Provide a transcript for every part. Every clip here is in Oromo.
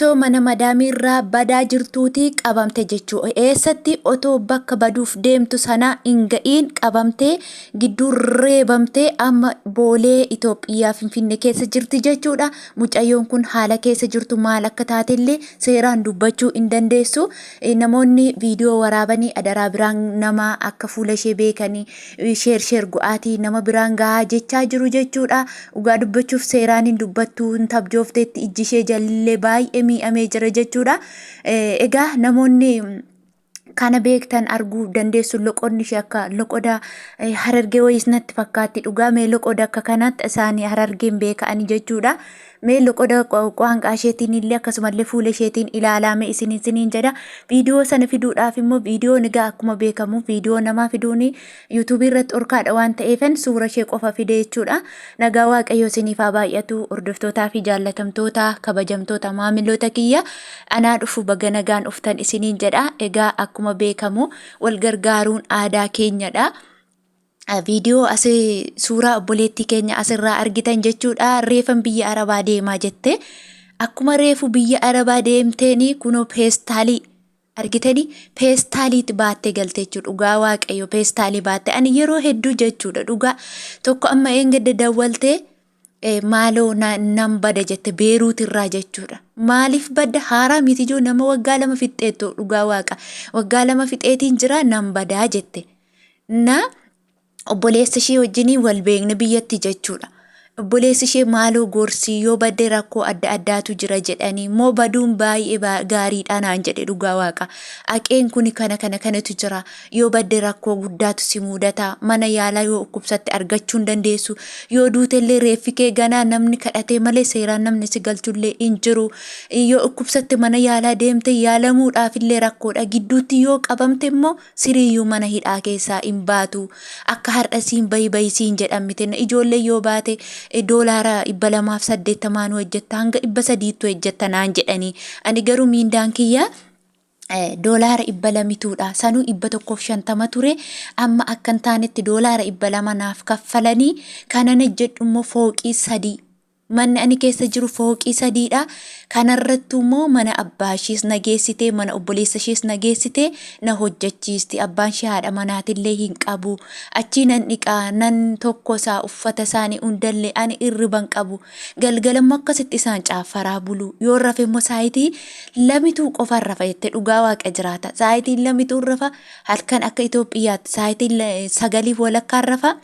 Osoo mana madaamii irraa badaa jirtuuti qabamte jechuu. Eessatti otoo bakka baduuf deemtu sana hin ga'iin qabamtee gidduu reebamtee amma Boolee Itoophiyaa Finfinne keessa jirti jechuudha. Mucayyoon kun haala keessa jirtu maal akka taatellee seeraan dubbachuu hin dandeessu. Namoonni viidiyoo waraabanii adaraa biraan nama akka fuula ishee beekanii sheer sheer go'aatii nama biraan gahaa jechaa jiru jechuudha. Dhugaa dubbachuuf seeraan hin dubbattu, hin tabjoofteetti, ijji ishee jalillee baay'ee miidhamee jira jechuudha. Egaa namoonni kana beektan arguu dandeessu. Loqonni ishee akka loqoda Harargee wayiis natti fakkaatti. Dhugaa mee loqoda akka kanaatti isaanii Harargeen beeka'ani jechuudha. Mee loqoda qaanqaa isheetiin illee akkasumallee fuula isheetiin ilaalaa mee isin isiniin jedha. Viidiyoo sana fiduudhaaf immoo viidiyoon egaa akkuma beekamu viidiyoo namaa fiduun yuutuubii irratti dhorkaadha waan ta'eefan suura ishee qofa fide jechuudha. Nagaa Waaqayyoo isiniif haa baay'atu, hordoftootaa fi jaallatamtoota kabajamtoota maamiloota kiyya, anaa dhufu, baga nagaan dhuftan isiniin jedha. Egaa akkuma beekamu wal gargaaruun aadaa keenyadha. Viidiyoo as suuraa obboleettii keenya asirraa argitan jechuudha. Reefan biyya Arabaa deemaa jette. Akkuma reefu biyya Arabaa deemteeni kunoo peestaalii argitanii peestaaliitti baattee galte jechuudha. Dhugaa Waaqayyo peestaalii baatte. Ani yeroo hedduu jechuudha, dhugaa tokko amma eengadda dawwaltee maaloo nan bada jette Beeruut irraa jechuudha. Maaliif badda? Haaraa miti ijoo, nama waggaa 2 fixxeettu, dhugaa Waaqa. Waggaa 2 fixeetiin jira, nan badaa jette. Na obboleessa ishee wajjinii wal beekne biyyatti jechuudha. Obboleessi ishee maaloo gorsii, yoo badde rakkoo adda addaatu jira jedhanii moo baduun baay'ee gaariidha naan jedhe, dhugaa Waaqa. Aqeen kuni kana kana kanatu jira, yoo badde rakkoo guddaatu si mudata, mana yaalaa yoo dhukkubsatte argachuu hin dandeessu, yoo duutellee reeffi kee ganaa namni kadhatee malee seeraan namni si galchullee hin jiru, yoo dhukkubsatte mana yaalaa deemte yaalamuudhaafillee rakkoodha, gidduutti yoo qabamte immoo siriiyyuu mana hidhaa keessaa hin baatu. Akka har'a siin bayi bayi siin jedhan miti. Ijoollee yoo baate doolaara 280n hojjetta, hanga 300ttu hojjetta naan jedhanii. Ani garuu miindaan kiyya doolaara 200tuudha. Sanuu 150 ture. Amma akka hin taanetti doolaara 200 naaf kaffalanii, kanan hojjedhu immoo fooqii 3. Manni ani keessa jiru fooqii 3dha. Kanarrattuu immoo mana abbaa ishees na geessitee, mana obboleessa ishees na geessitee na hojjechiisti. Abbaan ishee haadha manaatillee hin qabu. Achii nan dhiqaa, nan tokkosaa, uffata isaanii hundallee, ani irriba hin qabu. Galgala immoo akkasitti isaan caaffaraa bulu. Yoo rafe immoo saayitii lamituu qofaan rafa jette, dhugaa Waaqa jiraata. Saayitii lamituu rafa, halkan akka Itoophiyaatti saayitii 9:30n rafa.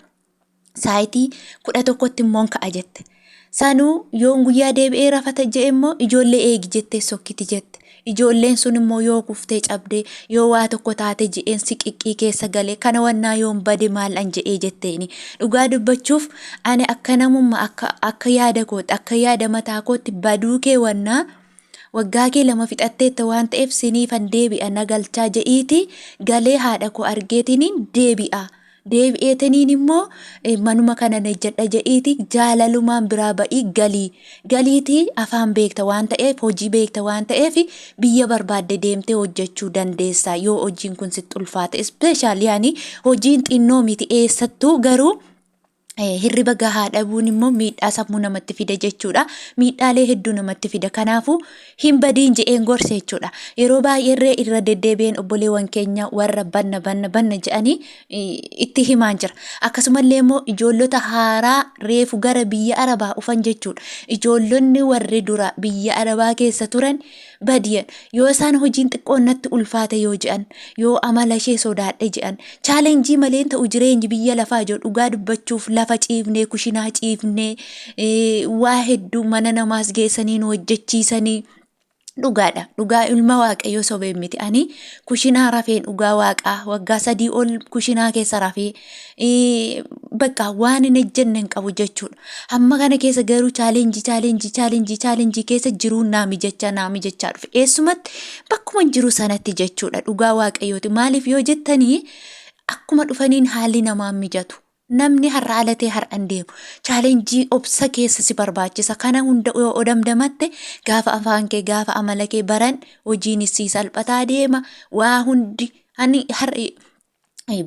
Saayitii 11tti immoo ka'a jette. Sanuu yoon guyyaa deebi'ee rafata je'e immoo ijoollee eegi jettee sokkiti jette. Ijoolleen sun immoo yoo kuftee cabdee, yoo waa tokko taate je'een siqiqqii keessa galee kana wannaa yoon bade maal an je'ee jetteeni. Dhugaa dubbachuuf ani akka namummaa akka yaada kootti, akka yaada mataa kootti, baduu kee wannaa waggaa kee 2 fixatteetta waan ta'eef siniifan deebi'a, na galchaa je'iiti galee haadha koo argeetiniin deebi'a. Deebi'eetiniin immoo manuma kana nejjadha je'iiti jaalalumaan biraa ba'ii galii. Galiitii afaan beekta waan ta'eef, hojii beekta waan ta'eef, biyya barbaadde deemtee hojjechuu dandeessa yoo hojiin kun sitti ulfaate. Especially yaani hojiin xinnoo miti eessattuu, garuu hirriba gahaa dhabuun immoo miidhaa sammuu namatti fida jechuudha. Miidhaalee hedduu namatti fida. Kanaafuu hin badiin je'een gorse jechuudha. Yeroo baay'eerree irra deddeebi'een obboleewwan keenya warra banna banna banna je'anii itti himaan jira. Akkasumallee immoo ijoollota haaraa reefu gara biyya Arabaa dhufan jechuudha. Ijoollonni warri dura biyya Arabaa keessa turan badiyan yoo isaan hojiin xiqqoon natti ulfaate yoo je'an, yoo amala ishee sodaadhe je'an, challenge malee ta'u jireenyi biyya lafaa jiru, dhugaa dubbachuuf lafa ciifnee, kushinaa ciifnee, waa hedduu mana namaas geessanii nu hojjechiisanii. Dhugaadha. Dhugaa ilma Waaqayyoo sobeen miti. Ani kushinaa rafeen, dhugaa Waaqaa, waggaa 3 ol kushinaa keessa rafee bakka waan hin ejjenne hin qabu jechuudha. Hamma kana keessa garuu challenge challenge challenge challenge keessa jiruun naa mijachaa naa mijachaa dhufe. Eessumatti bakkuma jiru sanatti jechuudha. Dhugaa Waaqayyooti. Maaliif yoo jettanii, akkuma dhufaniin haalli namaa mijatu. Namni har'a alatee har'a hin deemu. Challenge obsa keessa si barbaachisa. Kana hunda yoo odamdamatte, gaafa afaan kee, gaafa amala kee baran, hojiinis si salphataa deema. Waa hundi ani har'a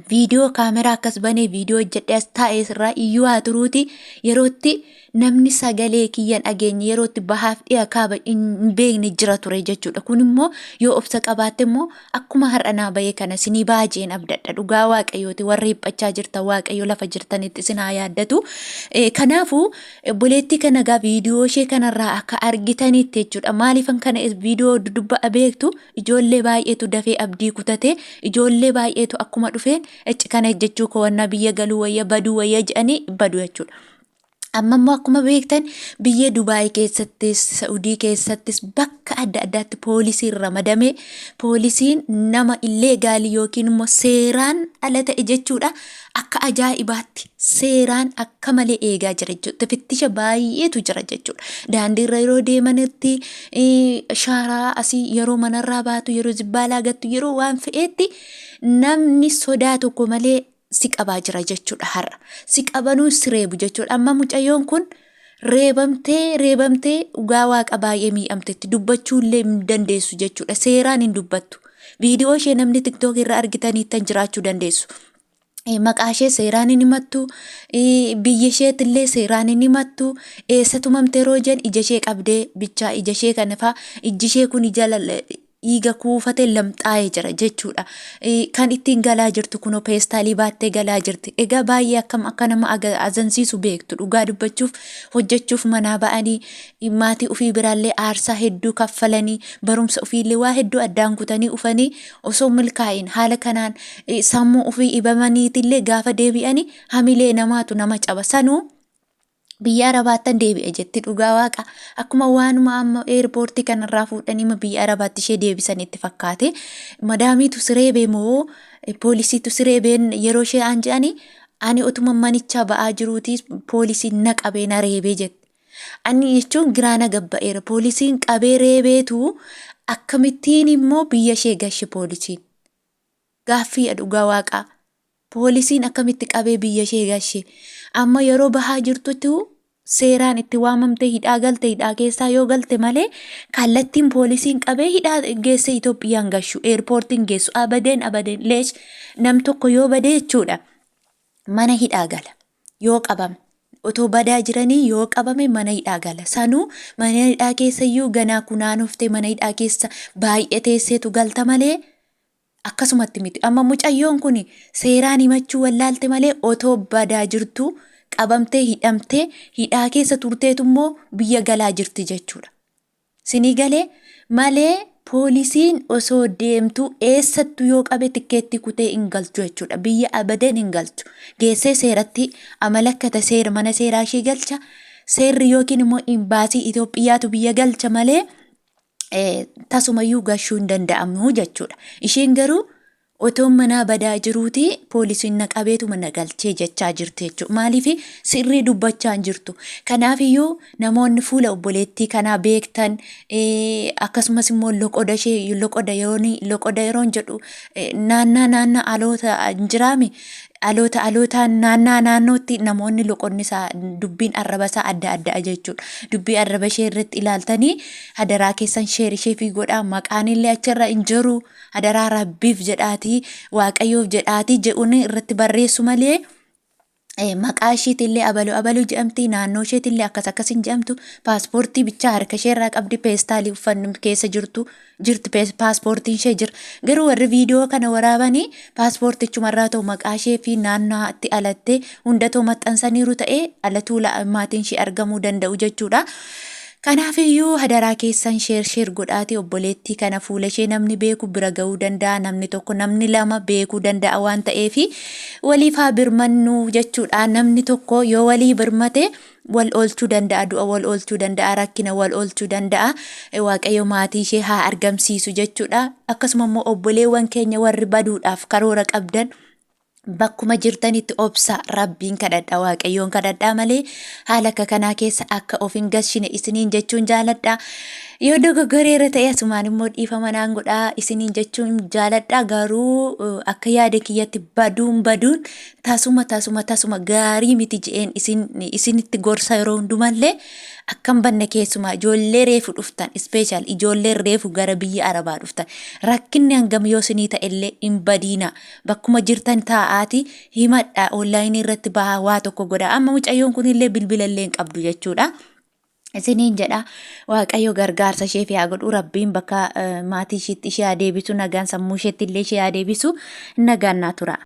viidiyoo kaameraa akkas banee viidiyoo hojjedhee as taa'ee irraa iyyuu haa turuuti, yerootti Namni sagalee kiyya hin dhageenye yeroo itti bahaaf dhiha kaaba hin beekne jira ture jechuudha. Kun immoo yoo obsa qabaatte immoo akkuma har'a naa bahee kana isinii baha jeen abdadha. Dhugaa Waaqayyooti warri dhiphachaa jirtan Waaqayyo lafa jirtanitti isin haa yaaddatu. Kanaafuu obboleettii kana egaa viidiyoo ishee kanarraa akka argitanitti jechuudha. Maaliifan kana viidiyoo dudubba'a beektu ijoollee baay'eetu dafee abdii kutate ijoollee baay'eetu akkuma dhufeen ecci kana jechuu koo wannaa biyya galuu wayya baduu wayya jedhanii badu jechuudha. Amma immoo akkuma beektan biyya Dubaay keessattis Sa'udii keessattis bakka adda addaatti poolisiin ramadamee poolisiin nama illeegaalii yookiin immoo seeraan ala ta'e jechuudha akka ajaa'ibaatti seeraan akka malee eegaa jira jechuudha. Tafittisha baay'eetu jira jechuudha. Daandiirra yeroo deemanitti shaaraa asii yeroo manarraa baatu yeroo zibbaalaa gattu yeroo waan fe'eetti namni sodaa tokko malee si qabaa jira jechuudha har'a. Si qabanuu si reebu jechuudha. Amma mucayyoon kun reebamtee reebamtee dhugaa waaqa baay'ee miidhamtetti dubbachuu illee hin dandeessu jechuudha. Seeraan hin dubbattu. Viidiyoo ishee namni tiktook irra argitaniittan jiraachuu dandeessu. Maqaa ishee seeraan hin himattu. Biyya isheetillee seeraan hin himattu. Eessa tumamte yeroo jedhan ija ishee qabdee bichaa ija ishee kana fa'aa ijji ishee kun ija dhiiga kuufate lamxaa'ee jira jechuudha. Kan ittiin galaa jirtu kunoo peestaalii baattee galaa jirti. Egaa baay'ee akkam akka nama azansiisu beektu dhugaa dubbachuuf hojjechuuf manaa ba'anii maatii ofii biraallee aarsaa hedduu kaffalanii barumsa ofiillee waa hedduu addaan kutanii ufanii osoo milkaa'in haala kanaan sammuu ofii ibamaniitillee gaafa deebi'anii hamilee namaatu nama caba. Sanuu biyya Arabaattan deebi'a jetti dhugaa waaqa. Akkuma waanuma amma eerpoortii kanarraa fuudhanii ma biyya Arabaatti ishee deebisan itti fakkaate. Madaamiitu siree bee moo poolisiitu siree been yeroo ishee aan jedhani ani otuma manichaa ba'aa jiruuti poolisiin na qabee na reebee jette. Ani jechuun giraa na gabba'eera. Poolisiin qabee reebeetu akkamittiin immoo biyya ishee gashe poolisiin. Gaaffiidha dhugaa waaqaa. Poolisiin akkamitti qabee biyya ishee gashe? Amma yeroo bahaa jirtutti seeraan itti waamamtee hidhaa galte hidhaa keessaa yoo galte malee kallattiin poolisiin qabee hidhaa geessee Itoophiyaan gashu eerpoortiin geessu abadeen abadeen leesh nam tokko yoo badee jechuudha mana hidhaa gala yoo qabame otoo badaa jiranii yoo qabame mana hidhaa gala sanuu mana hidhaa keessa iyyuu ganaa kunaanoftee mana hidhaa keessa baay'ee teesseetu galta malee Akkasumatti miti. Amma mucayyoon kun seeraan himachuu wallaalte malee otoo badaa jirtuu qabamtee hidhamtee hidhaa keessa turteetu immoo biyya galaa jirti jechuudha. Sinii galee malee poolisiin osoo deemtuu eessattu yoo qabe tikkeettii kutee hin galchu jechuudha. Biyya abadan hin galchu. Geessee seeratti amalakkata seera mana seeraa ishee galcha. Seerri yookiin immoo imbaasii Itoophiyaatu biyya galcha malee tasumayyuu gashuu hin danda'amu jechuudha. Isheen garuu otoon manaa badaa jiruuti poolisiin na qabeetuma na galchee jechaa jirti jechuudha. Maaliif sirrii dubbachaa hin jirtu. Kanaafiyyuu namoonni fuula obboleettii kanaa beektan akkasumas immoo loqoda ishee loqoda yeroon loqoda yeroon jedhu naannaa naannaa aloota hin jiraami Dhaloota dhalootaan naannaa naannootti namoonni loqonni isaa dubbiin arraba isaa adda adda'a jechuudha. Dubbii arraba ishee irratti ilaaltanii hadaraa keessan sheer isheefii godhaa maqaan illee achirra hin jiru hadaraa rabbiif jedhaatii waaqayyoof jedhaatii jedhuun irratti barreessu malee maqaa ishiitillee abalu abalu jedhamti naannoo isheetillee akkas akkas hin jedhamtu paaspoortii bichaa harka isheerraa qabdi peestaalii uffanni keessa jirtu jirti paaspoortiin ishee jira. Garuu warri viidiyoo kana waraabanii paaspoortichumarraa ta'u maqaa ishee fi naannoo itti alattee hundatoo maxxansaniiru ta'ee alatuu maatiin ishee argamuu danda'u jechuudha. Kanaafiyyuu hadaraa keessan sheer sheer godhaatii obboleettii kana fuula ishee namni beeku bira ga'uu danda'a namni tokko namni lama beekuu danda'a waan ta'eef waliif haa birmannu jechuudha. Namni tokko yoo walii birmate wal oolchuu danda'a, du'a wal oolchuu danda'a, rakkina wal oolchuu danda'a. Waaqayyo maatii ishee haa argamsiisu jechuudha. Akkasuma immoo obboleewwan keenya warri baduudhaaf karoora qabdan bakkuma jirtanitti obsa rabbiin kadhadha waaqayyoon kadhadhaa malee haala akka kanaa keessa akka of hin gashine isiniin jechuun jaaladha. Yoo dogoggoreera ta'e asumaan immoo dhiifama naan godhaa isiniin jechuun jaaladha garuu akka yaada kiyyatti baduun baduun tasuma tasuma tasuma gaarii miti je'een isin isinitti gorsa yeroo hundumallee akkan banne keessumaa ijoollee reefu dhuftan ispeeshaal ijoollee reefu gara biyya arabaa dhuftan rakkinni hangam yoo isinii ta'ellee hin badiina bakkuma jirtan taa'a. Ka'aati himadha, onlaayinii irratti bahaa, waa tokko godha. Amma mucayyoon kunillee bilbila illee hin qabdu jechuudha. Isiniin jedha, Waaqayyo gargaarsa isheef haa godhu, Rabbiin bakka maatii isheetti ishee haa deebisu, nagaan sammuu isheetti illee ishee haa deebisu. Nagaan naa tura.